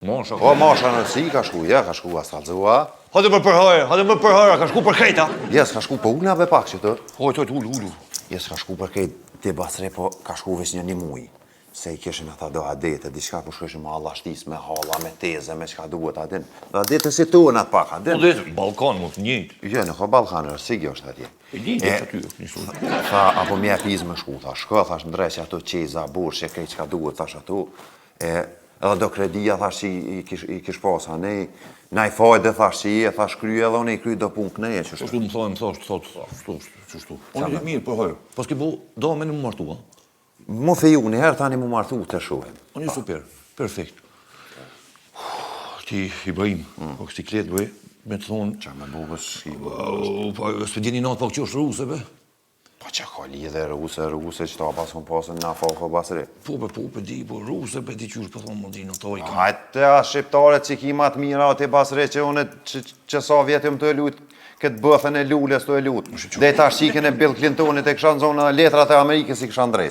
Mosha. Po, mosha në si ka shku, ja, ka shku, a s'kallzua. Hajde më për hajë, hajde më për hajë, ka shku për krejta. Ja, s'ka shku, po una ve pak që të. Hajde, hajde, ulu, ulu. Ja, s'ka shku për krejt te Basre, po ka shku veç një një muj. Se i kishin ata do adete, diçka po shkojshin me allashtis, me halla, me teze, me çka duhet, a din. Do adete si tuën atë pak, a din. Po dhe, Ballkan, më të njëjtë. Jo, nuk ka Ballkan, është si është atje. E di, dhe aty, një sot. Tha, apo më jep izë me shku, tha, shko, thash, ndreq ato qeza, burshe, krejt çka duhet, thash ato. E, edhe do kredia, thash, që i, i, kish, i kish pas, ne, na i fajde, thash, që i e, thash, kry edhe unë i kry do punë këne, që Kështu më thonë, më thosh, thot, kështu, kështu. Unë e mirë, për hajë. Po s'ke bu, do me në më martu, a? Mu feju një herë, tani mu martu të shohim. Unë e super, perfekt. Ti, Ibrahim, po kësi kletë, bëj, me të thonë, Qa me bubës, si po, s'pe dini natë pak që është ruse, be? Po që ka lidhe ruse, ruse, që ta pas kom pasën na fako basri. Po, be, po, be, di, po, ruse, be, di qysh, po thonë, më di, në to i ka. Hajtë, a shqiptare që ki ma të mira o ti basri që unë që, që sa vjetë jam të e lut këtë bëthën e lulës të e lut. Dhe ta shikën e Bill Clintonit e kisha nxonë edhe letrat e Amerikës i kisha ndrejt.